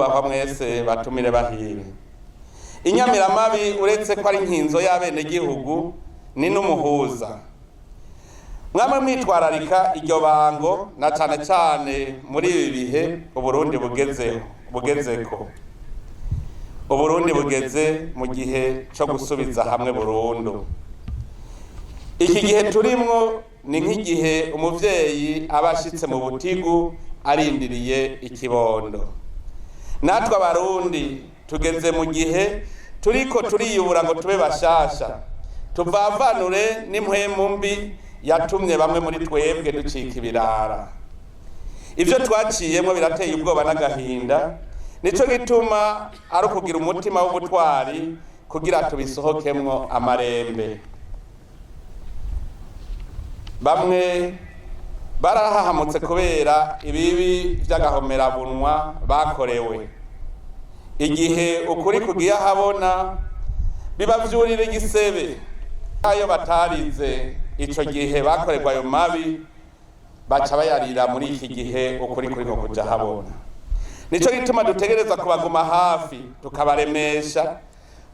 Banyakubahwa mwese, batumire bahire, inyamiramabi uretse ko ari inkinzo y'abenegihugu ni n'umuhuza. Mwamwe mwitwararika iryo bango, na cane cane muri ibi bihe Uburundi bugezeho, bugezeko. Uburundi bugeze mu gihe co gusubiza hamwe burundu. Iki gihe turimwo ni nk'igihe umuvyeyi aba ashitse mu butigu arindiriye ikibondo. Natwe Abarundi tugeze mu gihe turiko turiyubura ngo tube bashasha, tuvavanure n'impwemu mbi yatumye bamwe muri twebwe ducika ibirara. Ibyo twaciyemo birateye ubwoba n'agahinda. Nico gituma ari ukugira umutima w'ubutwari kugira tubisohokemwo amarembe. Bamwe barahahamutse kubera ibibi vy'agahomerabunwa bakorewe. Igihe ukuri kugiye ahabona, bibavyurira igisebe. Ayo batarize ico gihe bakorerwa ayo mabi, baca bayarira muri iki gihe ukuri kuriko kuja habona. Nico gituma dutegereza kubaguma hafi, tukabaremesha,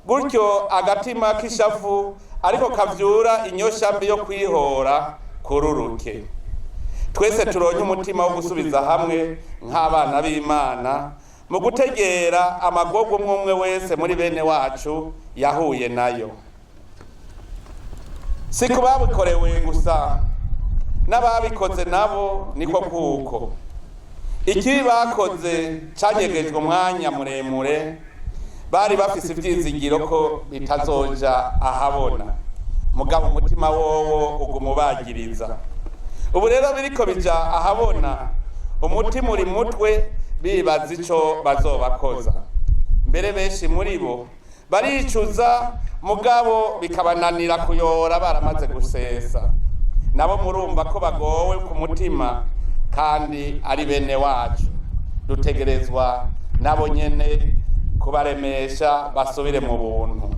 gutyo agatima k'ishavu ariko kavyura inyosha mbi yo kwihora kururuke, twese turonke umutima wo gusubiza hamwe nk'abana b'Imana mu gutegera amagorwa umwe umwe wese muri bene wacu yahuye nayo. Si ku babikorewe gusa, n'ababikoze nabo niko kuko ikibi bakoze canyegejwe umwanya muremure. Bari bafise ivyizigiro ko bitazoja ahabona, mugabo umutima wowo uguma ubagiriza. Ubu rero biriko bija ahabona, umutima uri mutwe, bibaza ico bazobakoza. Mbere benshi muri bo baricuza, mugabo bikabananira kuyora baramaze gusesa. Nabo murumva ko bagowe ku mutima kandi ari bene wacu. Dutegerezwa nabo nyene kubaremesha basubire mu buntu.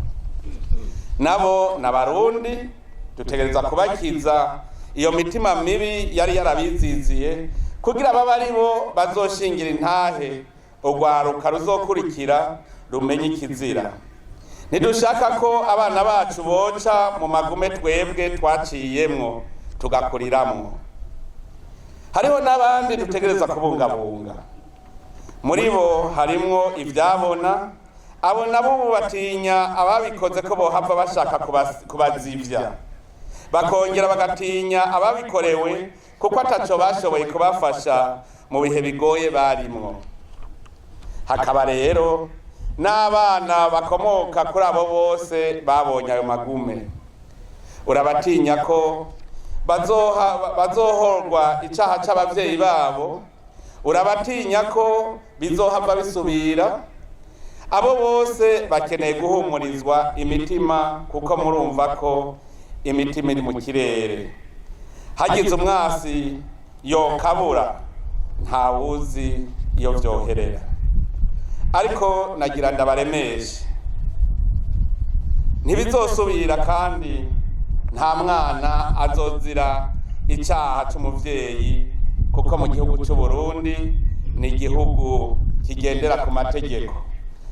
Nabo n'Abarundi, dutegereza kubakiza iyo mitima mibi yari yarabiziziye, kugira babe ari bo bazoshingira intahe urwaruka ruzokurikira rumenye ikizira. Ntidushaka ko abana bacu boca mu magume twebwe twaciyemwo tugakuriramwo. Hariho n'abandi dutegereza kubungabunga. Muri bo harimwo ivyabona. Abo nabo ubu batinya ababikoze ko bohava bashaka kubazivya, bakongera bagatinya ababikorewe kuko ataco bashoboye kubafasha mu bihe bigoye barimwo. Hakaba rero n'abana bakomoka kuri abo bose babonye ayo magume. Urabatinya ko bazohorwa icaha c'abavyeyi babo, urabatinya ko bizohava bisubira. Abo bose bakeneye guhumurizwa imitima, kuko murumva ko imitima iri mu kirere. Hagize umwasi yokabura, ntawuzi iyo vyoherera. Ariko nagira ndabaremeshe, ntibizosubira, kandi nta mwana azozira icaha c'umuvyeyi, kuko mu gihugu c'u Burundi ni igihugu kigendera ku mategeko.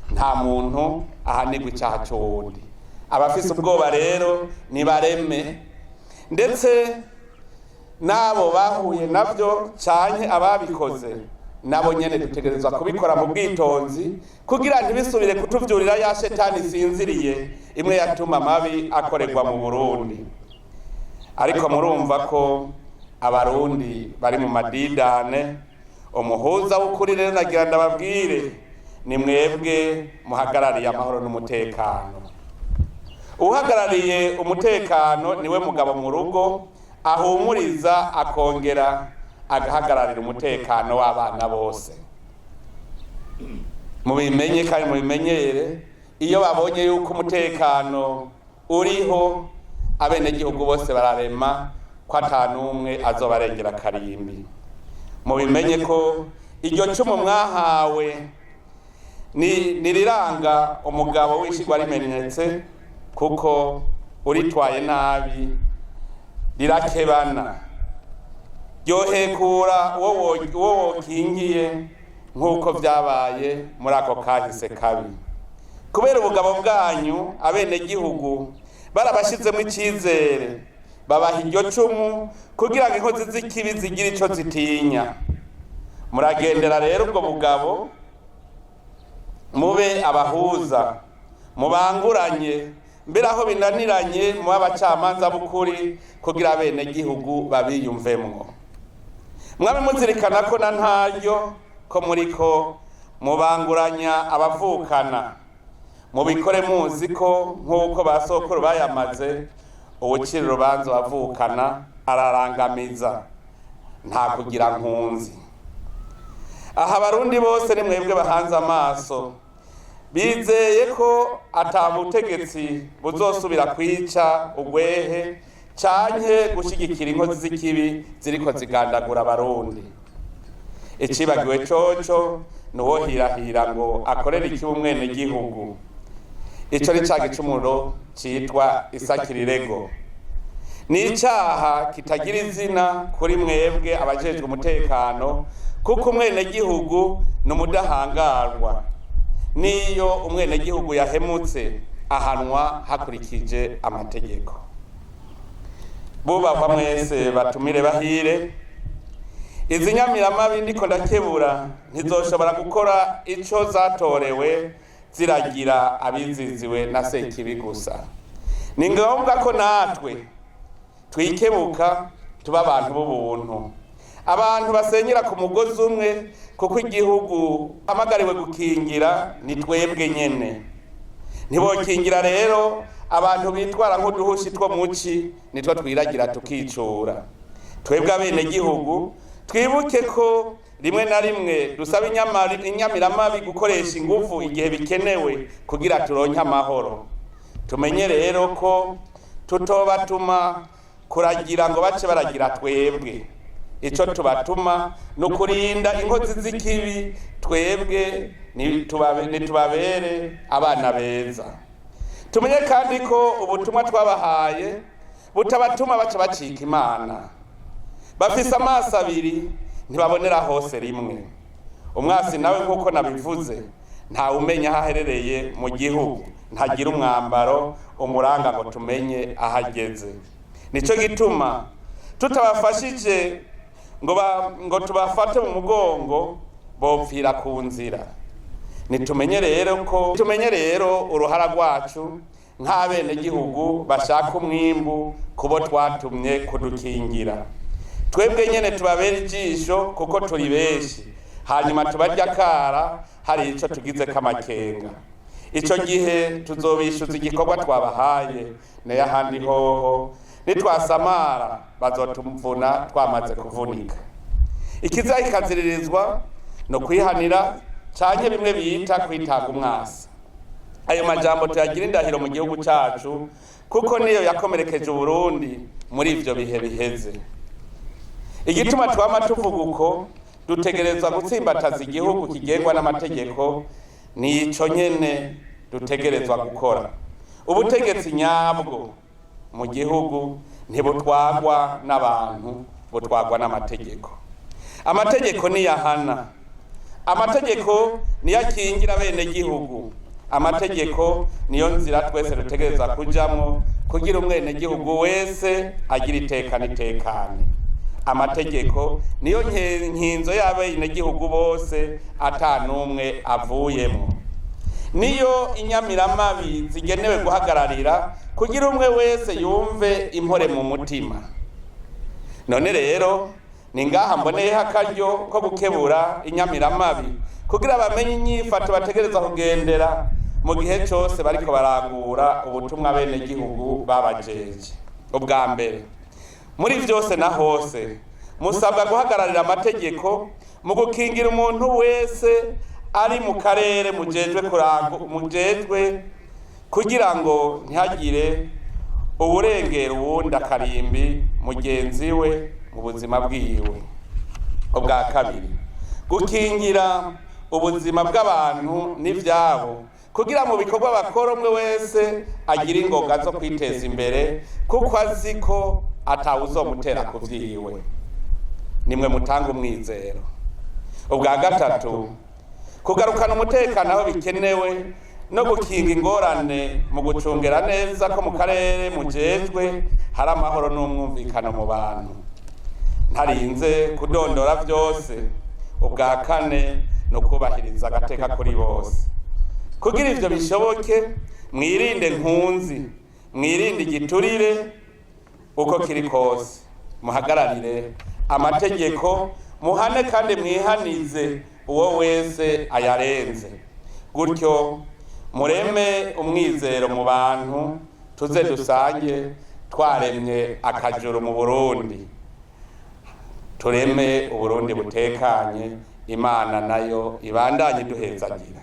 Nta muntu ahanirwa icaha c'uwundi. Abafise ubwoba rero nibareme, ndetse n'abo bahuye navyo canke ababikoze nabo nyene dutegerezwa kubikora mu bwitonzi, kugira ntibisubire kutuvyurira ya shetani isinziriye, imwe yatuma amabi akorerwa mu Burundi. Ariko murumva ko Abarundi bari mu madidane. Umuhuza w'ukuri rero, nagira ndababwire, ni mwebwe muhagarariye amahoro n'umutekano. Uhagarariye umutekano niwe mugabo mu rugo, ahumuriza akongera agahagararira umutekano w'abana bose. Mubimenye kandi mubimenyere, iyo babonye yuko umutekano uriho, abenegihugu bose bararema ko ata n'umwe azobarengera karimbi. Mubimenye ko iryo cumu mwahawe ni niriranga umugabo w'ishigwa rimenetse, kuko uritwaye nabi rirakebana, ryohekura uwo wokingiye. Nk'uko vyabaye muri ako kahise kabi, kubera ubugabo bwanyu, abenegihugu barabashizemo icizere, babaha iryo cumu kugira ngo inkozi z'ikibi zigire ico zitinya. Muragendera rero ubwo bugabo, mube abahuza, mubanguranye, mbere aho binaniranye mube abacamanza b'ukuri, kugira abenegihugu babiyumvemwo. Mwabe muzirikana ko na ntaryo ko muriko mubanguranya abavukana. Mubikore muzi ko, nk'uko ba sokuru bayamaze, uwucira urubanza abavukana ararangamiza, nta kugira nkunzi. Aha Abarundi bose ni mwebwe bahanze amaso, bizeye ko ata butegetsi buzosubira kwica ugwehe canke gushigikira inkozi z'ikibi ziriko zigandagura Abarundi. Icibagiwe coco ni uwohirahira ngo akorere ikibi umwenegihugu. Ico ni ca gicumuro citwa isakirirego, ni icaha kitagira izina kuri mwebwe abajejwe umutekano, kuko umwenegihugu ni umudahangarwa. Niyo umwenegihugu yahemutse, ahanwa hakurikije amategeko. Bubahwa mwese batumire bahire, izi nyamiramabi ndiko ndakebura ntizoshobora gukora ico zatorewe ziragira abiziziwe na Sekibi gusa. Ni ngombwa ko natwe twikebuka, tuba abantu b'ubuntu, abantu basenyera ku mugozi umwe, kuko igihugu hamagariwe gukingira ni twebwe nyene. Ntibokingira rero abantu bitwara nk'uduhushi two muci, nitwo twiragira tukicura. Twebwe abenegihugu twibuke ko rimwe na rimwe dusaba inyamiramabi gukoresha ingufu igihe bikenewe kugira turonke amahoro. Tumenye rero ko tutobatuma kuragira ngo bace baragira twebwe. Ico tubatuma ni ukurinda inkozi z'ikibi, twebwe nitubabere abana beza. Tumenye kandi ko ubutumwa twabahaye butabatuma baca bacika Imana. Bafise amaso abiri, ntibabonera hose rimwe. Umwasi nawe, nk'uko nabivuze, ntawe umenya aho aherereye mu gihugu, ntagira umwambaro umuranga ngo tumenye aho ageze. Nico gituma tutabafashije ngo tubafate mu mugongo, bopfira ku nzira. Nitumenye rero ko tumenye rero uruhara rwacu nk'abenegihugu bashaka umwimbu kubo twatumye kudukingira. Twebwe nyene tubabera ijisho kuko turi benshi, hanyuma tubarya akara hari ico tugize k'amakenga. Ico gihe tuzobishuza igikorwa twabahaye. Nayo ahandi hoho, nitwasamara bazotumvuna twamaze kuvunika. Ikizahikaziririzwa no kwihanira canke bimwe bita kwitanga umwasi. Ayo majambo tuyagira indahiro mu gihugu cacu, kuko niyo yakomerekeje Uburundi muri ivyo bihe biheze. Igituma twama tuvuga uko, dutegerezwa gutsimbataza igihugu kigengwa n'amategeko. Nico nyene dutegerezwa gukora. Ubutegetsi nyabwo mu gihugu ntibutwagwa n'abantu, butwagwa n'amategeko. Amategeko niyahana, amategeko niyo akingira abenegihugu, amategeko niyo nzira twese dutegerezwa kujamwo kugira umwenegihugu wese agira iteka n'itekane. Amategeko niyo nkinzo y'abenegihugu bose, ata n'umwe avuyemo. Niyo inyamiramabi zigenewe guhagararira kugira umwe wese yumve impore mu mutima. None rero ni ngaha mboneyeho akaryo ko gukebura inyamiramabi kugira bamenye inyifato bategereza kugendera mu gihe cose bariko barangura ubutumwa abenegihugu babajeje. Ubwa mbere muri vyose na hose, musabwa guhagararira amategeko mu gukingira umuntu wese ari mu karere mujejwe kurango mujejwe, kugira ngo ntihagire uwurengera uwundi akarimbi mugenzi we mu buzima bwiwe. Ubwa kabiri, gukingira ubuzima bw'abantu n'ivyabo, kugira mu bikorwa bakora umwe wese agira ingoga zo kwiteza imbere, kuko azi ko atawuzomutera ku vyiwe. Nimwe mutanga umwizero. Ubwa gatatu Kugarukana umutekano aho bikenewe no gukinga ingorane mu gucungera neza ko mu karere mujejwe hari amahoro n'umwumvikano mu bantu. Ntarinze kudondora byose, ubwa kane ni ukubahiriza agateka kuri bose. Kugira ivyo bishoboke, mwirinde nkunzi, mwirinde igiturire uko kiri kose, muhagararire amategeko, muhane kandi mwihanize uwo wese ayarenze. Gutyo mureme umwizero mu bantu, tuze dusange twaremye akajuru mu Burundi, tureme Uburundi butekanye. Imana nayo ibandanye iduhezagira.